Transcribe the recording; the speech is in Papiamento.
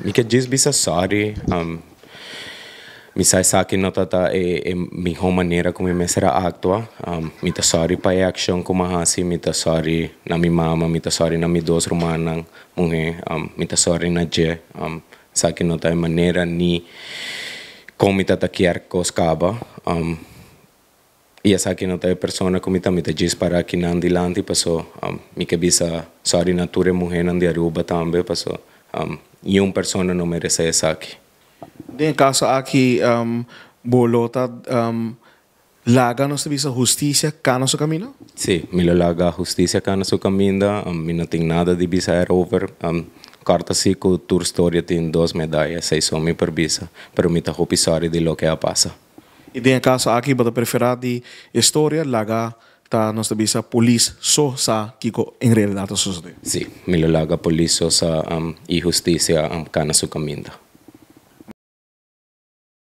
Mi ke djis bisa sorry. Mi sa esaki no ta e mihó manera ku mi mester a aktua. Mi ta sorry pa e akshon ku mi a hasi. Mi ta sorry na mi mama, mi ta sorry na mi dos rumannan muhé, mi ta sorry na dje. Esaki no ta e manera ni kon mi ta ta kier kos kaba. I esaki no ta e persona ku mi ta, mi ta djis para akinan dilanti paso mi ke bisa sorry na tur e muhénan di Aruba tambe paso niun persona no meresé esaki. Den e kaso aki bo lo ta laga nos ta bisa hustisia kana su kaminda? Sí, mi lo laga hustisia kana su kaminda, mi no tin nada di bisa erover. Kòrta si ku tur storia tin dos medaya, esei so mi por bisa, pero mi ta hopi sorry di loke a pasa. I den e kaso aki bo ta preferá di e storia laga ta nos ta bisa polis so sa kiko en realidat a sosodé? Sí, mi lo laga polis so sa i hustisia kana su kaminda.